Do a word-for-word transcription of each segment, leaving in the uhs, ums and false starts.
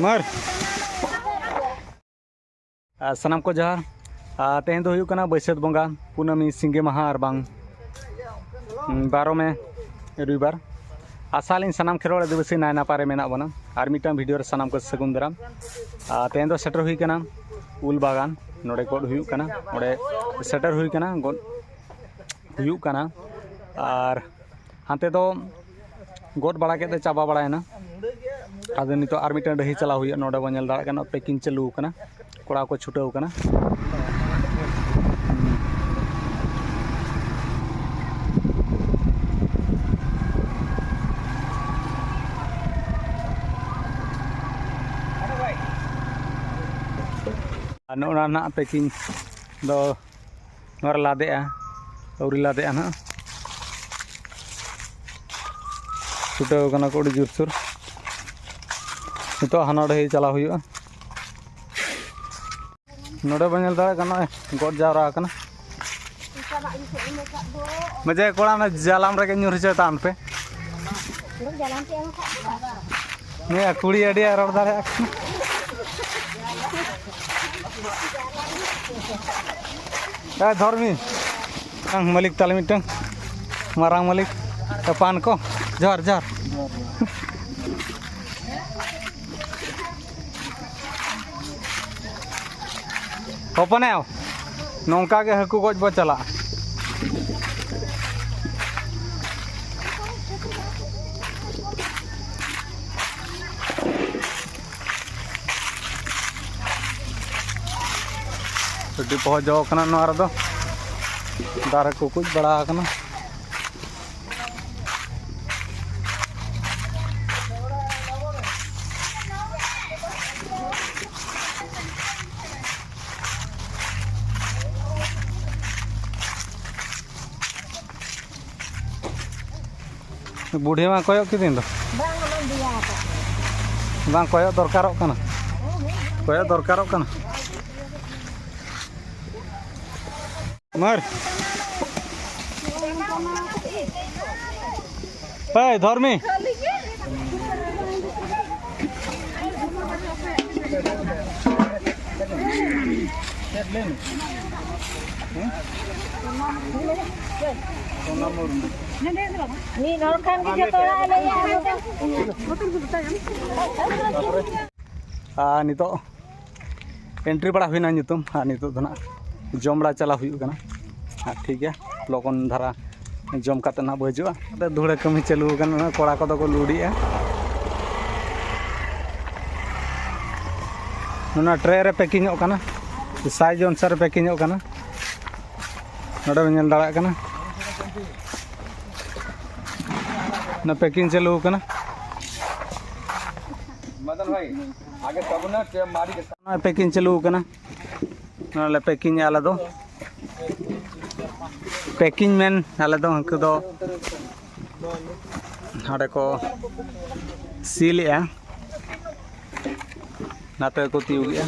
ᱢᱟᱨ᱾ ᱟᱨ ᱥᱟᱱᱟᱢ ᱠᱚ ᱡᱚᱦᱟᱨ᱾ ᱟᱨ ᱛᱮᱦᱮᱧ ᱫᱚ ᱦᱩᱭᱩᱜ ᱠᱟᱱᱟ ᱵᱟᱹᱭᱥᱟᱹᱠᱷ ᱵᱚᱸᱜᱟ ᱠᱩᱱᱟᱹᱢᱤ ᱥᱤᱸᱜᱮ ᱢᱟᱦᱟ, ᱟᱨ ᱵᱟᱝ, ᱩᱸ, ᱵᱟᱨᱚ ᱢᱮ ᱨᱚᱵᱤᱵᱟᱨ᱾ ᱟᱥᱟ ᱟᱹᱞᱤᱧ ᱥᱟᱱᱟᱢ ᱠᱷᱮᱨᱣᱟᱲ ᱟᱹᱫᱤᱵᱟᱹᱥᱤ ᱱᱟᱭ ᱱᱟᱯᱟᱭ ᱨᱮ ᱢᱮᱱᱟᱜ ᱵᱚᱱᱟ᱾ ᱟᱨ ᱢᱤᱫᱴᱟᱝ ᱵᱷᱤᱰᱤᱭᱳ ᱨᱮ ᱥᱟᱱᱟᱢ ᱠᱚ ᱥᱟᱹᱜᱩᱱ ᱫᱟᱨᱟᱢ᱾ ᱟᱨ ᱛᱮᱦᱮᱧ ᱫᱚ ᱥᱮᱴᱮᱨ ᱦᱩᱭ ᱠᱟᱱᱟ ᱩᱞ ᱵᱟᱜᱟᱱ, ᱱᱚᱰᱮ ᱜᱚᱫ ᱦᱩᱭᱩᱜ ᱠᱟᱱᱟ, ᱚᱸᱰᱮ ᱥᱮᱴᱮᱨ ᱦᱩᱭ ᱠᱟᱱᱟ, ᱜᱚᱫ ᱦᱩᱭᱩᱜ ᱠᱟᱱᱟ᱾ ᱟᱨ ᱦᱟᱱᱛᱮ ᱫᱚ ᱜᱚᱫ ᱵᱟᱲᱟ ᱠᱮᱫ ᱛᱮ ᱪᱟᱵᱟ ᱵᱟᱲᱟᱭᱮᱱᱟ᱾ ᱟᱫᱚ ᱱᱤᱛᱚᱜ ᱟᱨ ᱢᱤᱫᱴᱟᱝ ᱰᱟᱹᱦᱤ ᱪᱟᱞᱟᱣ ᱦᱩᱭᱩᱜᱼᱟ᱾ ᱱᱚᱰᱮ ᱵᱚᱱ ᱧᱮᱞ ᱫᱟᱲᱮᱭᱟᱜ ᱠᱟᱱᱟ, ᱯᱮᱠᱤᱝ ᱪᱟᱹᱞᱩ ᱟᱠᱟᱱᱟ, ᱠᱚᱲᱟ ᱠᱚ ᱪᱷᱩᱴᱟᱹᱣ ᱟᱠᱟᱱᱟ᱾ ᱟᱨ ᱱᱚᱜᱼᱚ ᱱᱟ ᱱᱟᱜ ᱯᱮᱠᱤᱝ ᱫᱚ ᱱᱚᱣᱟ ᱨᱮ ᱞᱟᱫᱮᱜᱼᱟ, ᱟᱹᱣᱨᱤ ᱞᱟᱫᱮᱜᱼᱟ ᱱᱟᱦᱟᱜ᱾ ᱪᱷᱩᱴᱟᱹᱣ ᱠᱟᱱᱟ ᱠᱚ ᱟᱹᱰᱤ ᱡᱳᱨᱥᱳᱨ᱾ ᱱᱤᱛᱚᱜ ᱦᱟᱱᱟ ᱰᱟᱹᱦᱤ ᱪᱟᱞᱟᱣ ᱦᱩᱭᱩᱜᱼᱟ᱾ ᱱᱚᱰᱮ ᱵᱚᱱ ᱧᱮᱞ ᱫᱟᱲᱮᱭᱟᱜ ᱠᱟᱱᱟ, ᱱᱚᱜᱼᱚᱭ ᱜᱚᱫ ᱡᱟᱣᱨᱟ ᱟᱠᱟᱱᱟ᱾ ᱢᱟᱡᱷᱮ ᱠᱚᱲᱟ, ᱚᱱᱟ ᱡᱟᱞᱟᱢ ᱨᱮᱜᱮ ᱧᱩᱨ ᱦᱚᱪᱚᱭ ᱛᱟᱵᱚᱱ ᱯᱮ᱾ ᱱᱩᱭᱟ ᱠᱩᱲᱤ ᱟᱹᱰᱤ ᱟᱸᱴ ᱨᱚᱲ ᱫᱟᱲᱮᱭᱟᱜ ᱠᱟᱱᱟ᱾ ᱮ ᱫᱷᱚᱨᱢᱤ, ᱢᱟᱨᱟᱝ ᱢᱟᱹᱞᱤᱠ ᱛᱟᱞᱮ ᱢᱤᱫᱴᱟᱝ, ᱢᱟᱨᱟᱝ ᱢᱟᱹᱞᱤᱠ᱾ ᱮ ᱯᱟᱱ ᱠᱚ, ᱡᱚᱦᱟᱨ, ᱡᱚᱦᱟᱨ᱾ ᱦᱚᱯᱚᱱᱮᱣ, ᱱᱚᱝᱠᱟ ᱜᱮ ᱦᱟᱹᱠᱩ ᱜᱚᱡ ᱵᱚ ᱪᱟᱞᱟᱜᱼᱟ᱾ ᱟᱹᱰᱤ ᱯᱚᱦᱚ ᱡᱚ ᱠᱟᱱᱟ ᱱᱚᱣᱟ ᱨᱮᱫᱚ, ᱫᱟᱨᱮ ᱠᱚ ᱠᱩᱡ ᱵᱟᱲᱟ ᱟᱠᱟᱱᱟ᱾ ᱵᱩᱰᱷᱤ ᱢᱟ ᱠᱚᱭᱚᱜ ᱠᱤᱫᱤᱧ ᱫᱚ᱾ ᱵᱟᱝ, ᱚᱱᱟᱧ ᱫᱮᱭᱟ ᱟᱠᱟᱫ ᱢᱮᱭᱟ᱾ ᱵᱟᱝ, ᱠᱚᱭᱚᱜ ᱫᱚᱨᱠᱟᱨᱚᱜ ᱠᱟᱱᱟ᱾ ᱦᱮᱸ, ᱦᱮᱸ᱾ ᱠᱚᱭᱚᱜ ᱫᱚᱨᱠᱟᱨᱚᱜ ᱠᱟᱱᱟ᱾ ᱢᱟᱨ᱾ ᱮᱭ, ᱫᱷᱚᱨᱢᱤ᱾ ᱢᱤᱫ ᱦᱚᱲ ᱠᱷᱟᱱ ᱜᱮ ᱡᱚᱛᱚ ᱦᱚᱲᱟᱜ ᱮ ᱞᱟᱹᱭᱟ᱾ ᱟᱨ ᱱᱤᱛᱚᱜ entry ᱵᱟᱲᱟ ᱦᱩᱭᱱᱟ ᱧᱩᱛᱩᱢ, ᱟᱨ ᱱᱤᱛᱚᱜ ᱫᱚ ᱱᱟᱜ ᱡᱚᱢ ᱵᱟᱲᱟ ᱪᱟᱞᱟᱣ ᱦᱩᱭᱩᱜ ᱠᱟᱱᱟ᱾ ᱟᱨ ᱴᱷᱤᱠ ᱜᱮᱭᱟ, ᱞᱚᱜᱚᱱ ᱫᱷᱟᱨᱟ ᱡᱚᱢ ᱠᱟᱛᱮ ᱱᱟᱜ ᱵᱚ ᱦᱤᱡᱩᱜᱼᱟ᱾ ᱫᱷᱩᱲᱟᱹ ᱠᱟᱹᱢᱤ ᱪᱟᱹᱞᱩ ᱟᱠᱟᱱᱟ, ᱠᱚᱲᱟ ᱠᱚᱫᱚ ᱠᱚ ᱞᱩᱰᱤᱜᱼᱟ᱾ ᱚᱱᱟ tray ᱨᱮ ᱯᱮᱠᱤᱝᱚᱜ ᱠᱟᱱᱟ, size ᱚᱱᱩᱥᱟᱨᱮ ᱯᱮᱠᱤᱝᱚᱜ ᱠᱟᱱᱟ᱾ ᱱᱚᱰᱮ ᱵᱮᱱ ᱧᱮᱞ ᱫᱟᱲᱮᱭᱟᱜ ᱠᱟᱱᱟ, ᱚᱱᱟ ᱯᱮᱠᱤᱝ ᱪᱟᱹᱞᱩ ᱟᱠᱟᱱᱟ᱾ ᱱᱚᱣᱟ ᱯᱮᱠᱤᱝ ᱪᱟᱹᱞᱩ ᱟᱠᱟᱱᱟ᱾ ᱱᱚᱣᱟ ᱞᱮ ᱯᱮᱠᱤᱝ ᱟᱞᱮ ᱫᱚ᱾ ᱯᱮᱠᱤᱝ ᱢᱮᱱ ᱟᱞᱮ ᱫᱚ, ᱩᱱᱠᱩ ᱫᱚ ᱦᱟᱸᱰᱮ ᱠᱚ ᱥᱤᱞᱮᱜᱼᱟ, ᱱᱟᱛᱮ ᱠᱚ ᱛᱤᱭᱩᱜᱮᱜᱼᱟ᱾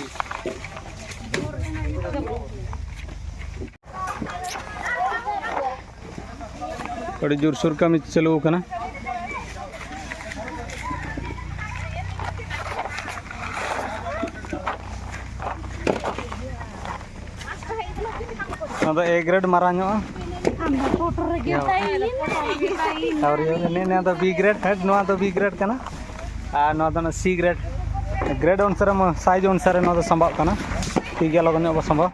ᱟᱹᱰᱤ ᱡᱳᱨᱥᱳᱨ ᱠᱟᱹᱢᱤ ᱪᱟᱹᱞᱩ ᱟᱠᱟᱱᱟ᱾ ᱱᱚᱣᱟ ᱫᱚ A grade ᱢᱟᱨᱟᱝ ᱧᱚᱜᱼᱟ᱾ ᱟᱢ ᱫᱚ ᱯᱷᱳᱴᱳ ᱨᱮᱜᱮ ᱤᱭᱟᱹ᱾ ᱴᱟᱭᱤᱢ᱾ ᱟᱨ ᱤᱭᱟᱹ, ᱱᱤᱭᱟᱹ, ᱱᱤᱭᱟᱹ ᱫᱚ B grade, ᱦᱮᱸ, ᱱᱚᱣᱟ ᱫᱚ B grade ᱠᱟᱱᱟ᱾ ᱟᱨ ᱱᱚᱣᱟ ᱫᱚ ᱱᱟᱜ C grade᱾ Grade ᱚᱱᱩᱥᱟᱨᱮ, size ᱚᱱᱩᱥᱟᱨᱮ ᱱᱚᱣᱟ ᱫᱚ ᱥᱟᱢᱵᱟᱜ ᱠᱟᱱᱟ᱾ ᱴᱷᱤᱠ ᱜᱮᱭᱟ, ᱞᱚᱜᱚᱱ ᱧᱚᱜ ᱵᱚ ᱥᱟᱢᱵᱟᱣᱟ᱾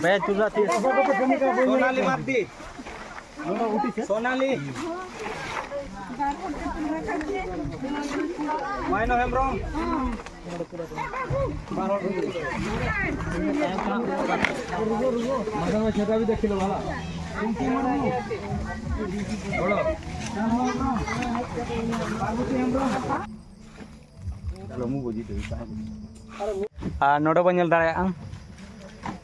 ᱵᱮ, ᱪᱩᱞᱟ ᱛᱤᱥ? ᱥᱳᱱᱟᱞᱤ ᱢᱟᱨᱰᱤ᱾ ᱥᱳᱱᱟᱞᱤ᱾ ᱢᱟᱭᱱᱚ ᱦᱮᱢᱵᱨᱚᱢ᱾ ᱟᱨ ᱱᱚᱰᱮ ᱵᱚᱱ ᱧᱮᱞ ᱫᱟᱲᱮᱭᱟᱜᱼᱟ,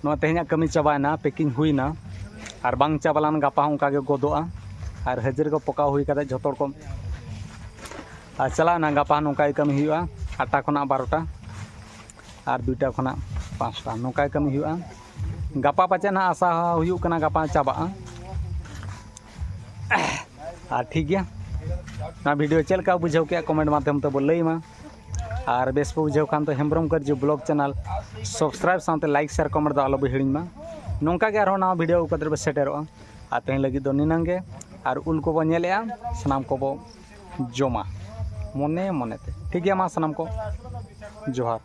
ᱱᱚᱣᱟ ᱛᱮᱦᱮᱧᱟᱜ ᱠᱟᱹᱢᱤ ᱪᱟᱵᱟᱭᱮᱱᱟ, ᱯᱮᱠᱤᱝ ᱦᱩᱭᱱᱟ᱾ ᱟᱨ ᱵᱟᱝ ᱪᱟᱵᱟ ᱞᱮᱱ, ᱜᱟᱯᱟ ᱦᱚᱸ ᱚᱱᱠᱟ ᱜᱮ ᱜᱚᱫᱚᱜᱼᱟ᱾ ᱟᱨ ᱦᱟᱹᱡᱨᱤ ᱠᱚ ᱯᱚᱠᱟᱣ ᱦᱩᱭ ᱠᱟᱛᱮ ᱡᱷᱚᱛᱚ ᱨᱚᱠᱚᱢ ᱟᱨ ᱪᱟᱞᱟᱣᱱᱟ᱾ ᱜᱟᱯᱟ ᱱᱚᱝᱠᱟ ᱜᱮ ᱠᱟᱹᱢᱤ ᱦᱩᱭᱩᱜᱼᱟ, ᱟᱴᱴᱟ ᱠᱷᱚᱱᱟᱜ ᱵᱟᱨᱚᱴᱟ ᱟᱨ ᱫᱩᱭᱴᱟ ᱠᱷᱚᱱᱟᱜ ᱯᱟᱸᱪᱴᱟ, ᱱᱚᱝᱠᱟ ᱜᱮ ᱠᱟᱹᱢᱤ ᱦᱩᱭᱩᱜᱼᱟ᱾ ᱜᱟᱯᱟ ᱯᱟᱪᱮᱫ ᱱᱟᱦᱟᱜ ᱟᱥᱟ ᱦᱩᱭᱩᱜ ᱠᱟᱱᱟ, ᱜᱟᱯᱟ ᱪᱟᱵᱟᱜᱼᱟ᱾ ᱟᱨ ᱴᱷᱤᱠ ᱜᱮᱭᱟ, ᱱᱚᱣᱟ video ᱪᱮᱫ ᱞᱮᱠᱟ ᱵᱩᱡᱷᱟᱹᱣ ᱠᱮᱫᱼᱟ, comment ᱢᱟᱫᱽᱫᱷᱚᱢ ᱛᱮᱵᱚ ᱞᱟᱹᱭ ᱢᱟ᱾ ᱟᱨ ᱵᱮᱥ ᱯᱮ ᱵᱩᱡᱷᱟᱹᱣ ᱠᱷᱟᱱ ᱫᱚ ᱦᱮᱢᱵᱨᱚᱢ ᱠᱟᱹᱨᱡᱩ ᱵᱞᱚᱜ ᱪᱮᱱᱮᱞ ᱥᱟᱵᱥᱠᱨᱟᱭᱤᱵ ᱥᱟᱶᱛᱮ ᱞᱟᱭᱤᱠ, ᱥᱮᱭᱟᱨ, ᱠᱚᱢᱮᱱᱴ ᱫᱚ ᱟᱞᱚ ᱵᱚ ᱦᱤᱲᱤᱧ ᱢᱟ᱾ ᱱᱚᱝᱠᱟ ᱜᱮ ᱟᱨᱦᱚᱸ ᱱᱟᱣᱟ ᱵᱷᱤᱰᱤᱭᱳ ᱟᱹᱜᱩ ᱠᱟᱛᱮ ᱵᱚ ᱥᱮᱴᱮᱨᱚᱜᱼᱟ᱾ ᱟᱨ ᱛᱮᱦᱮᱧ ᱞᱟᱹᱜᱤᱫ ᱫᱚ ᱱᱤᱱᱟᱹᱝ ᱜᱮ᱾ ᱟᱨ ᱩᱞ ᱠᱚᱵᱚ ᱧᱮᱞᱮᱜᱼᱟ, ᱥᱟᱱᱟᱢ ᱠᱚᱵᱚ ᱡᱚᱢᱟ ᱢᱚᱱᱮ ᱢᱚᱱᱮᱛᱮ᱾ ᱴᱷᱤᱠ ᱜᱮᱭᱟ, ᱢᱟ ᱥᱟᱱᱟᱢ ᱠᱚ ᱡᱚᱦᱟᱨ᱾